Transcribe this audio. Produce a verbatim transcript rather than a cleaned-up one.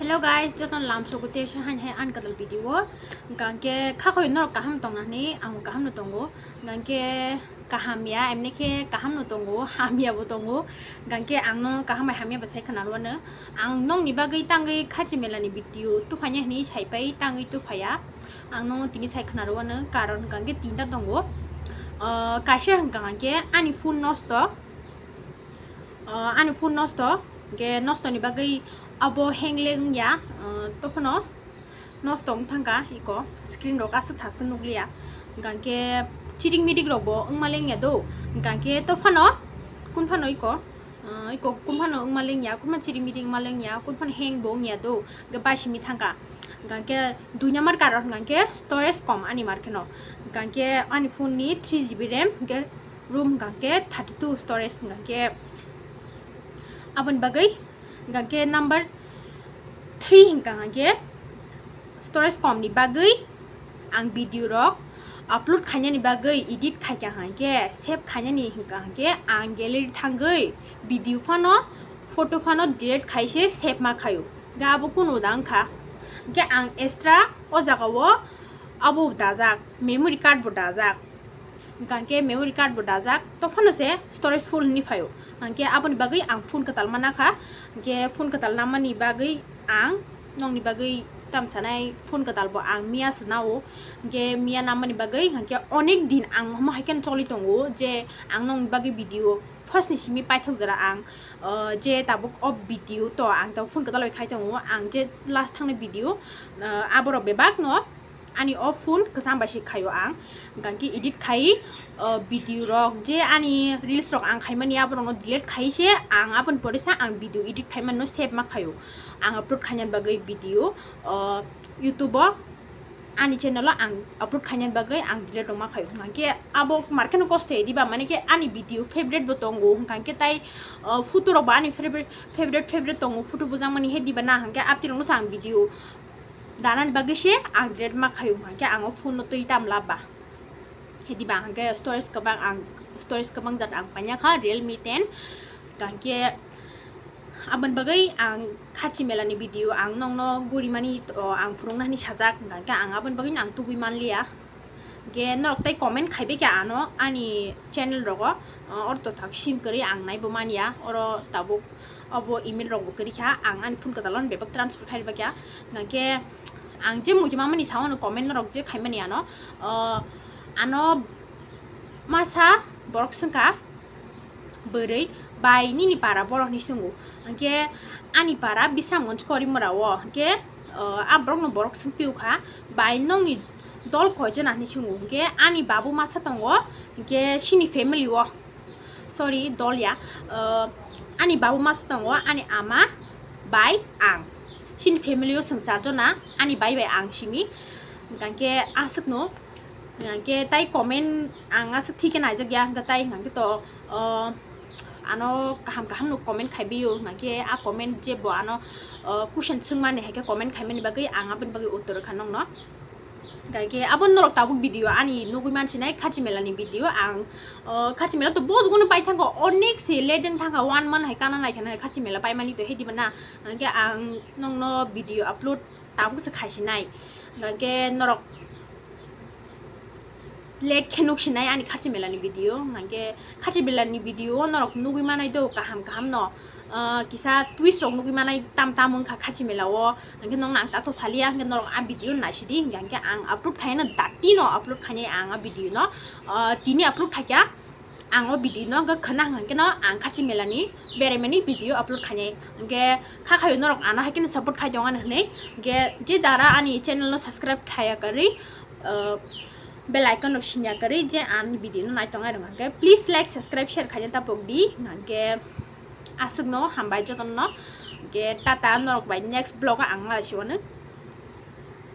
Hello guys, jotono lamsogo tei se haini hai ani kwtal video o. Hwnkhe kha khoi norok kaham tongna hwnwi ang kaham no tongo. Hwnkhe kaham ya, emni khe kaham no tongo, hamya bo tongo. Hwnkhe ang no kaham bai hamya bo sai khna rwano. Ang nokni bagwi tangwi Khachi Mela ni video tuphanya hwnwi sai pai tangwi tuphaya. Ang no tini sai khna rwano, karon hwnkhe tinta tongo. Ah, kaisa hwnkha hwnkhe ani phone nosto. Ah, ani phone nosto, hwnkhe nosto ni bagwi abo hang le wngya, ah, tophano nosto wng thangkha, iko screen rok aswk thaskhe nukliya. Hwnkhe chiring miring rok bo wngma le wngya do, hwnkhe tophano kunphano iko, ah, iko kunphano wngma le wngya, kunphano chiring miring wngma le wngya, kunphano hang bo wngya do, hwnkhe bai simi thangkha. Hwnkhe dui number karon hwnkhe storage kom ani markheno, hwnkhe ani phone ni three G B ram, hwnkhe room hwnkhe thirty two storage hwnkhe aboni bagwi hwnkhe number three hwnkha hwnkhe storage kom ni bagwi ang video rok upload khainani bagwi edit khaikha hwnkhe save khainani hwnkha hwnkhe ang gallery thangwi video phano photo phano delete khaise save ma khaio. Ga abo kunu da wngkha hwnkhe ang extra o jaga o abo dajak memory card bo dajak. Hwnkhe memory card bo dajak, tophano se storage full hinwi phaio. Hwnkhe aboni bagwi ang phone kwtal mana kha. Hwnkhe phone kwtal namani bagwi ang nokni bagwi tamsanai phone kwtal bo ang miya se nao. Hwnkhe miya namani bagwi hwnkhe onek din ang omo hai khe choli tongo je ang nokni bagwi video first ni simi paithak jora ang, uh, je tabuk o video to ang tabuk phone kwtal bai khai tongo. Ang je last thangnai video, uh, aborok bebak no ani o phone kwcham bai se khaio ang, hwnkhe edit khai, o, video rok je ani reels rok ang khaimani aborokno delete khai se ang aboni pore sa ang video edit khaimani no save ma khaio. Ang upload khainani bagwi video, o, YouTube o ani channel o ang upload khainani bagwi ang delete rok ma khaio. Hwnkhe abo markheno kosto ediba mani khe ani video favorite bo tongo, hwnkhe tai, o, photo rok bo ani favorite favorite favorite tongo, photo bujak mani he diba na hwnkhe abti rok no sa ang video danani bagwi se ang delete ma khaio, hwnkhe ang o phone no twi tam laba. Hediba hwnkhe storage kwbang ang, storage kwbang jat ang paina kha Realme ten. Hwnkhe aboni bagwi ang Khachi Mela ni video ang nokno guri mani, o, ang phwrwngna hinwi sajak, hwnkhe ang aboni bagwi ang tubui manliya. Hwnkhe norok tei comment khaibai khe ano ani channel rogo, o, ortho thak sim kwrwi ang naibo manya, oro tabuk obo email rok bo kwrwi kha, ang ani phone kwtal o bebak transfer khai rwbaikha. Hwnkhe ang je muitu mamani sao no comment norok je khaimani ano, o, ano masa borok swngkha bwrwi bai nini para borok ni swngo, hwnkhe ani para Bisramganj Korimora o, hwnkhe, o, a borok no borok swngpio kha bai nokni dol koichana hinwi swngo, hwnkhe ani babu masa tongo, hwnkhe sini family o. Sorry, dol ya. Uh, ani babu masa tongo, ani ama bai ang. Chini family o chwng char jona, ani bai bai ang simi. Hwnkhe aswkno, hwnkhe tai comment ang aswk thik khe naijak ya, hwnkhe tai hwnkhe to, uh, ano kaham kaham no comment khai bio, hwnkhe a comment je bo ano, uh, question swngmani hai khe comment khaimani bagwi ang aboni bagwi uttor rwkha nokno. Hwnkhe abo norok tabuk video ani nugui mansinai Khachi Mela ni video ang, o, Khachi Mela to bosgo no pai thango, onek se late wng thangkha, one month hai kana nai khana Khachi Mela paimani to hediba na, hwnkhe ang nokno video upload tabuk se khaisinai, hwnkhe norok late khe nuksinai ani Khachi Mela ni video, hwnkhe Khachi Mela ni video o norok nugui manai do kaham kaham no, ah, kisa twist rok nugui manai tam tam wngkha Khachi Mela o, hwnkhe nokno ang tato saliya, hwnkhe norok a video naisidi, hwnkhe ang upload khaina dati no upload khainai ang a video no, ah, tini upload khaikha ang o video no, hwnkhe khwna hwnkhe no ang Khachi Mela ni beraimani video upload khainai, hwnkhe kha khayo norok ano hai kheno support khai tongani hwnwi, hwnkhe je jara ani channel no subscribe khaya kwrwi, ah, bell icon rok sinya kwrwi je ani video no nai tongnai rok hwnkhe please like, subscribe, share khaina tapok di, hwnkhe aswkno hambai jotono, hwnkhe tata norok bai next vlog o ang malai siwano.